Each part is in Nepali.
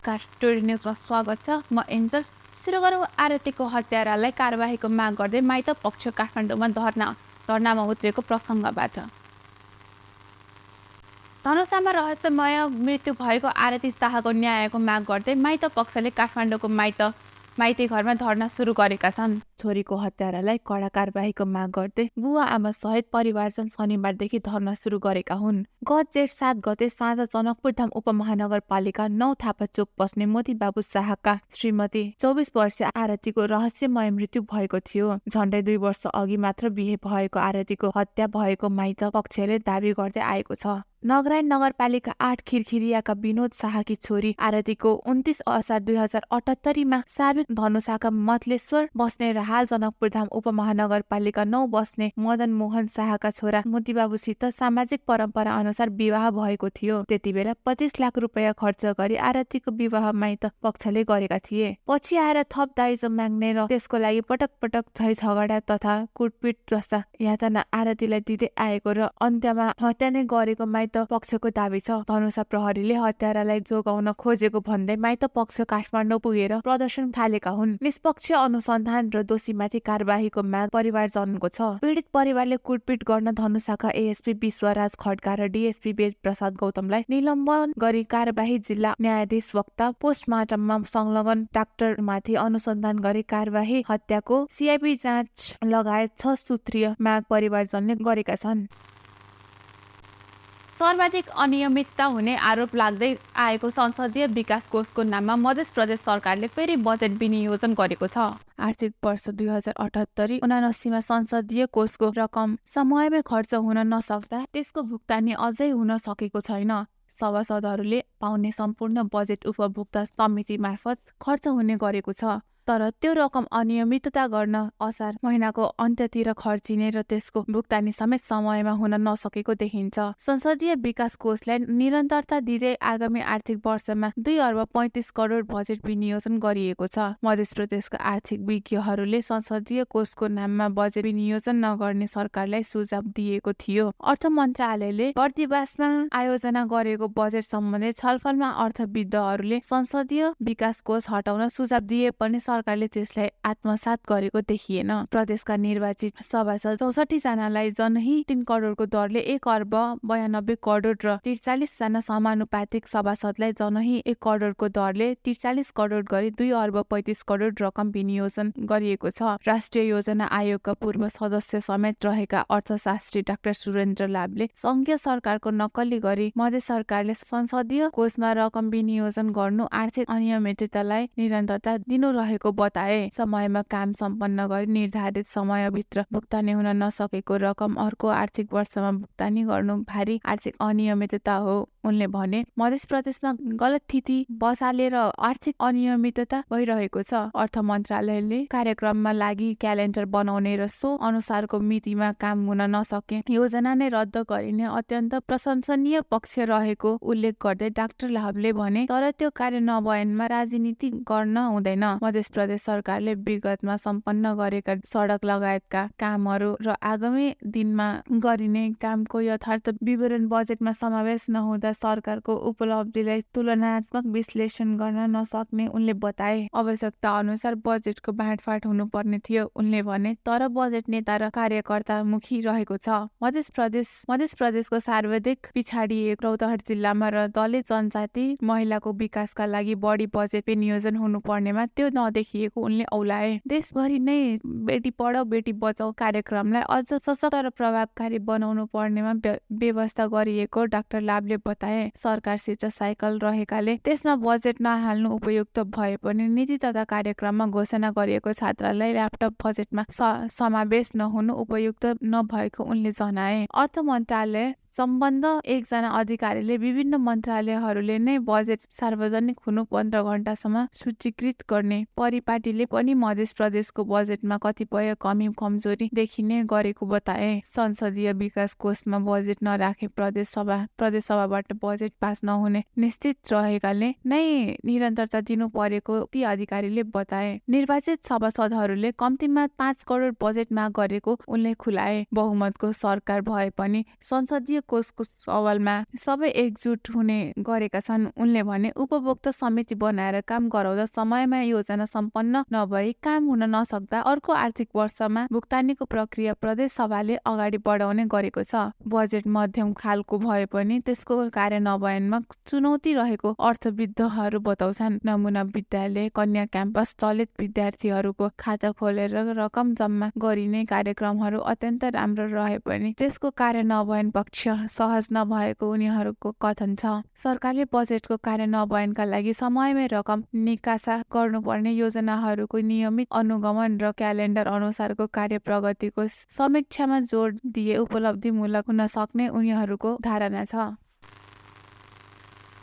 नमस्कार, टुडे न्युजमा स्वागत छ। म एन्जल। सुरु गरौँ आरतीको हत्यारालाई कारबाहीको माग गर्दै माइत पक्ष काठमाडौँमा धर्नामा उत्रेको प्रसङ्गबाट। धनुषामा रहस्यमय मृत्यु भएको आरती शाहको न्यायको माग गर्दै माइत पक्षले काठमाडौँको माइती घरमा धर्ना सुरु गरेका छन्। छोरीको हत्यारालाई कडा कारबाहीको माग गर्दै बुवा आमा सहित परिवारजन शनिबारदेखि धर्ना सुरु गरेका हुन्। गत जेठ 7 गते साँझ जनकपुरधाम उपमहानगरपालिका 9 थापाचोक बस्ने मोती बाबु शाहका श्रीमती 24 वर्षीय आरतीको रहस्यमय मृत्यु भएको थियो। झण्डै 2 वर्ष अघि मात्र बिहे भएको आरतीको हत्या भएको माइत पक्षले दावी गर्दै आएको छ। नगरायण नगरपालिका 8 खिरखिरियाका विनोद शाहकी छोरी आरतीको 29 असार 2078 मा साबिक धनुषाका मतलेश्वर बस्ने र हाल जनकपुरधाम उपमहानगरपालिका 9 बस्ने मदन मोहन शाहका छोरा मोतीबाबुसित सामाजिक परम्परा अनुसार विवाह भएको थियो। त्यति बेला 25 लाख रुपैयाँ खर्च गरी आरतीको विवाह माइत पक्षले गरेका थिए। पछि आएर थप दाइजो माग्ने र त्यसको लागि पटक पटक झै झगडा तथा कुटपिट जस्ता यातना आरतीलाई दिँदै आएको र अन्त्यमा हत्या नै गरेको माइत पक्षको दावी छ। धनुषा प्रहरीले हत्यारालाई जोगाउन खोजेको भन्दै माइत पक्ष काठमाडौँ पुगेर प्रदर्शन थालेका हुन्। निष्पक्ष अनुसन्धान र दोषीमाथि कारबाहीको माग परिवारजनको छ। पीडित परिवारले कुटपिट गर्न धनुषाका एएसपी विश्वराज खड्का र डीएसपी वेद प्रसाद गौतमलाई निलम्बन गरी कारबाही जिल्ला न्यायाधीश वक्ता पोस्टमार्टममा संलग्न डाक्टरमाथि अनुसन्धान गरी कारबाही हत्याको सीआईबी जाँच लगायत 6 सूत्रीय माग परिवारजनले गरेका छन्। सर्वाधिक अनियमितता हुने आरोप लाग्दै आएको संसदीय विकास कोषको नाममा मध्य प्रदेश सरकारले फेरि बजेट विनियोजन गरेको छ। आर्थिक वर्ष 2078-79 मा संसदीय कोषको रकम समयमै खर्च हुन नसक्दा त्यसको भुक्तानी अझै हुन सकेको छैन। सभासदहरूले पाउने सम्पूर्ण बजेट उपभोक्ता समिति मार्फत खर्च हुने गरेको छ। तर त्यो रकम अनियमितता गर्न असार महिनाको अन्त्यतिर खर्चिने र त्यसको भुक्तानी समेत समयमा हुन नसकेको देखिन्छ। संसदीय विकास कोषलाई निरन्तरता दिँदै आगामी आर्थिक वर्षमा 2 अर्ब 35 करोड बजेट विनियोजन गरिएको छ। मध्य प्रदेशका आर्थिक विज्ञहरूले संसदीय कोषको नाममा बजेट विनियोजन नगर्ने सरकारलाई सुझाव दिएको थियो। अर्थ मन्त्रालयले बर्दिवासमा आयोजना गरेको बजेट सम्बन्धी छलफलमा अर्थविदहरूले संसदीय विकास कोष हटाउन सुझाव दिए पनि सरकारले त्यसलाई आत्मसात गरेको देखिएन। प्रदेशका निर्वाचित सभासद 64 जनालाई जनही 3 करोडको दरले 1 अर्ब 92 करोड र 43 जना समानुपातिक सभासदलाई जनही 1 करोडको दरले 43 करोड गरी 2 अर्ब 35 करोड रकम विनियोजन गरिएको छ। राष्ट्रिय योजना आयोगका पूर्व सदस्य समेत रहेका अर्थशास्त्री डाक्टर सुरेन्द्र लाभले संघीय सरकारको नक्कली गरी मध्य सरकारले संसदीय कोषमा रकम विनियोजन गर्नु आर्थिक अनियमिततालाई निरन्तरता दिनु रहेको बताए। समयमा काम सम्पन्न गरी निर्धारित समयभित्र भुक्तानी हुन नसकेको रकम अर्को आर्थिक वर्षमा भुक्तानी गर्नु भारी आर्थिक अनियमितता हो। उनले भने मध्य प्रदेशमा गलत तिथि बसालेर आर्थिक अनियमितता भइरहेको छ। अर्थ मन्त्रालयले कार्यक्रममा लागि क्यालेन्डर बनाउने र सो अनुसारको मितिमा काम हुन नसके योजना नै रद्द गरिने अत्यन्त प्रशंसनीय पक्ष रहेको उल्लेख गर्दै डाक्टर लाभले भने तर त्यो कार्यान्वयनमा राजनीति गर्न हुँदैन। मध्य प्रदेश सरकारले विगतमा सम्पन्न गरेका सडक लगायतका कामहरू र आगामी दिनमा गरिने कामको यथार्थ विवरण बजेटमा समावेश नहुँदा सरकारको उपलब्धिलाई तुलनात्मक विश्लेषण गर्न नसक्ने उनले बताए। आवश्यकता अनुसार बजेटको बाँडफाँड हुनुपर्ने थियो उनले भने तर बजेट नेता र कार्यकर्ता मुखी रहेको छ। मध्य प्रदेशको सर्वाधिक पिछाडिएको रौतहट जिल्लामा र दलित जनजाति महिलाको विकासका लागि बढी बजेट विनियोजन हुनुपर्नेमा त्यो नदेखिएको उनले औलाए। देशभरि नै बेटी पढाऊ बेटी बचाऊ कार्यक्रमलाई अझ सशक्त र प्रभावकारी बनाउनु पर्नेमा व्यवस्था गरिएको डाक्टर लाभले बताए। सरकारसित साइकल रहेकाले त्यसमा बजेट नहाल्नु उपयुक्त भए पनि नीति तथा कार्यक्रममा घोषणा गरिएको छात्रलाई ल्यापटप बजेटमा समावेश नहुनु उपयुक्त नभएको उनले जनाए। अर्थ मन्त्रालय सम्बन्ध एकजना अधिकारीले विभिन्न मन्त्रालयहरूले नै बजेट सार्वजनिक हुनु 15 घण्टासम्म सूचीकृत गर्ने परिपाटीले पनि मध्य प्रदेशको बजेटमा कतिपय कमी कमजोरी देखिने गरेको बताए। संसदीय विकास कोषमा बजेट नराखे प्रदेश सभाबाट बजेट पास नहुने निश्चित रहेकाले नै निरन्तरता दिनु परेको ती अधिकारीले बताए। निर्वाचित सभासदहरूले कम्तीमा 5 करोड बजेट माग गरेको उनले खुलाए। बहुमतको सरकार भए पनि संसदीय संसदीय कोषको सवालमा सबै एकजुट हुने गरेका छन्। उनले भने उपभोक्ता समिति बनाएर काम गराउँदा समयमा योजना सम्पन्न नभई काम हुन नसक्दा अर्को आर्थिक वर्षमा भुक्तानीको प्रक्रिया प्रदेश सभाले अगाडि बढाउने गरेको छ। बजेट मध्यम खालको भए पनि त्यसको कार्यान्वयनमा चुनौती रहेको अर्थविदहरू बताउँछन्। नमुना विद्यालय, कन्या क्याम्पस, दलित विद्यार्थीहरूको खाता खोलेर रकम जम्मा गरिने कार्यक्रमहरू अत्यन्त राम्रो रहे पनि त्यसको कार्यान्वयन पक्ष सहज नभएको उनीहरूको कथन छ। सरकारले बजेटको कार्यान्वयनका लागि समयमै रकम निकासा गर्नुपर्ने, योजनाहरूको नियमित अनुगमन र क्यालेन्डर अनुसारको कार्य प्रगतिको समीक्षामा जोड दिए उपलब्धिमूलक हुन सक्ने उनीहरूको धारणा छ।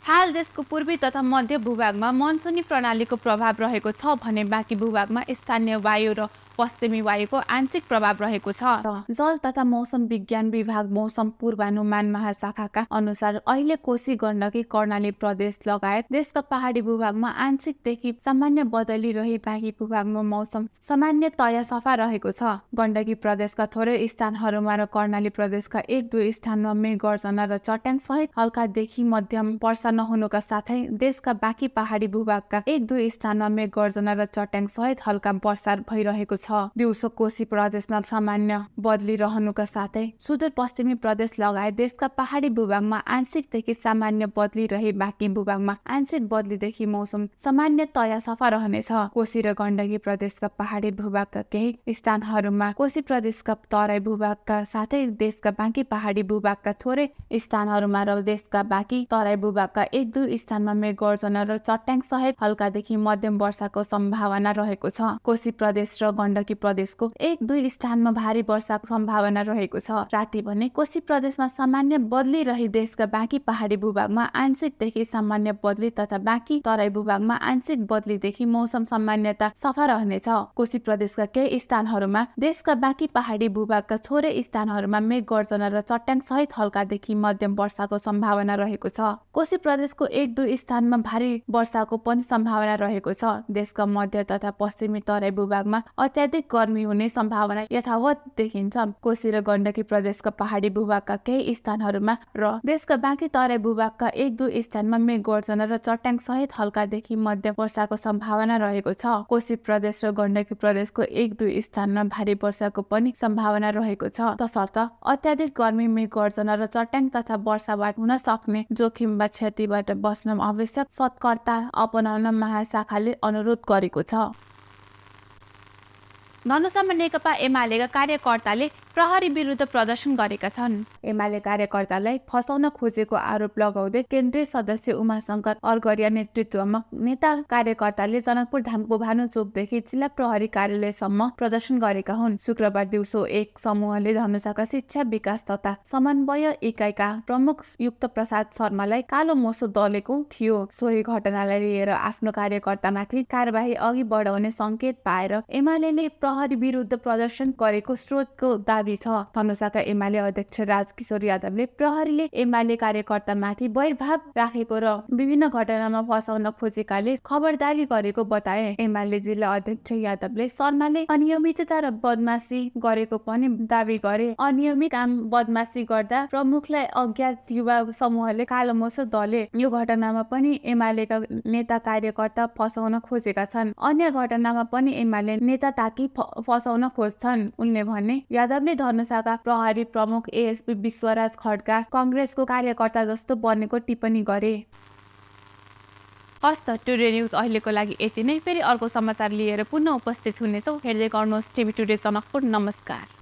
हाल देशको पूर्वी तथा मध्य भूभागमा मनसुनी प्रणालीको प्रभाव रहेको छ भने बाँकी भूभागमा स्थानीय वायु र पश्चिमी वायुको आंशिक प्रभाव रहेको छ। जल तथा मौसम विज्ञान विभाग मौसम पूर्वानुमान महाशाखाका अनुसार अहिले कोशी, गण्डकी, कर्णाली प्रदेश लगायत देशका पहाडी भूभागमा आंशिकदेखि सामान्य बदली रही बाँकी भूभागमा मौसम सामान्यतया सफा रहेको छ। गण्डकी प्रदेशका थोरै स्थानहरूमा र कर्णाली प्रदेशका 1-2 स्थानमा मेघ गर्जना र चट्याङ सहित हल्कादेखि मध्यम वर्षा नहुनुका साथै देशका बाँकी पहाडी भूभागका 1-2 स्थानमा मेघ गर्जना र चट्याङ सहित हल्का वर्षा भइरहेको छ। दिउँसो कोशी प्रदेशमा सामान्य बदली रहनुका साथै सुदूरपश्चिमी प्रदेश लगायत देशका पहाडी भूभागमा आंशिकदेखि सामान्य बदली रही बाँकी भूभागमा आंशिक बदलीदेखि मौसम सामान्यतया सफा रहनेछ। कोशी र गण्डकी प्रदेशका पहाडी भूभागका केही स्थानहरूमा, कोशी प्रदेशका तराई भूभागका साथै देशका बाँकी पहाडी भूभागका थोरै स्थानहरूमा र देशका बाँकी तराई भूभागका 1-2 स्थानमा मेघ गर्जना र चट्याङ सहित हल्कादेखि मध्यम वर्षाको सम्भावना रहेको छ। कोशी प्रदेश र गण्डकी प्रदेशको 1-2 स्थानमा भारी वर्षाको सम्भावना रहेको छ। राति भने कोशी प्रदेशमा सामान्य बदली रही देशका बाँकी पहाडी भूभागमा आंशिकदेखि सामान्य बदली तथा बाँकी तराई भूभागमा आंशिक बदलीदेखि मौसम सामान्यता सफा रहनेछ। कोशी प्रदेशका केही स्थानहरूमा, देशका बाँकी पहाडी भूभागका थोरै स्थानहरूमा मेघ गर्जना र चट्याङ सहित हल्कादेखि मध्यम वर्षाको सम्भावना रहेको छ। कोशी प्रदेशको 1-2 स्थानमा भारी वर्षाको पनि सम्भावना रहेको छ। देशका मध्य तथा पश्चिमी तराई भूभागमा अत्याधिक गर्मी हुने सम्भावना यथावत देखिन्छ। कोशी र गण्डकी प्रदेशका पहाडी भूभागका केही स्थानहरूमा र देशका बाँकी तराई भूभागका 1-2 स्थानमा मेघ गर्जना र चट्याङ सहित हल्कादेखि मध्यम वर्षाको सम्भावना रहेको छ। कोशी प्रदेश र गण्डकी प्रदेशको 1-2 स्थानमा भारी वर्षाको पनि सम्भावना रहेको छ, तसर्थ अत्याधिक गर्मी, मेघ गर्जना र चट्याङ तथा वर्षाबाट हुन सक्ने जोखिम वा क्षतिबाट बच्न आवश्यक सतर्कता अपनाउन महाशाखाले अनुरोध गरेको छ। धनुषामा नेकपा एमालेका कार्यकर्ताले प्रहरी विरुद्ध प्रदर्शन गरेका छन्। एमाले कार्यकर्तालाई फसाउन खोजेको आरोप लगाउँदै केन्द्रीय सदस्य उमाशंकर अर्गरिया नेतृत्वमा नेता कार्यकर्ताले जनकपुर धामको भानुचोकदेखि जिल्ला प्रहरी कार्यालयसम्म प्रदर्शन गरेका हुन्। शुक्रबार दिउँसो एक समूहले धनुषाका शिक्षा विकास तथा समन्वय इकाइका प्रमुख युक्त प्रसाद शर्मालाई कालो मोसो दलेको थियो। सोही घटनालाई लिएर आफ्नो कार्यकर्तामाथि कारबाही अघि बढाउने संकेत पाएर एमालेले प्रहरी विरुद्ध प्रदर्शन गरेको स्रोतको दाबी छ। धनुषाका एमाले अध्यक्ष राजकिशोर यादवले प्रहरीले एमाले कार्यकर्तामाथि वैरभाव राखेको र विभिन्न घटनामा फसाउन खोजेकाले खबरदारी गरेको बताए। एमाले जिल्ला अध्यक्ष यादवले शर्माले अनियमितता र बदमासी गरेको पनि दावी गरे। अनियमित काम बदमासी गर्दा प्रमुखलाई अज्ञात युवा समूहले कालो मोसो दले। यो घटनामा पनि एमालेका नेता कार्यकर्ता फसाउन खोजेका छन्। अन्य घटनामा पनि एमाले नेता ताकि फसाउन खोज्छन्। उनले भने यादवले धनुषाका प्रहरी प्रमुख एएसपी विश्वराज खड्का कांग्रेसको कार्यकर्ता जस्तो बनेको टिप्पणी गरे। हस्त टुडे न्यूज अहिलेको लागि यति नै। फेरि अर्को समाचार लिएर पुनः उपस्थित हुनेछौँ। हेर्दै गर्नुहोस् टिभी टुडे जनकपुर। नमस्कार।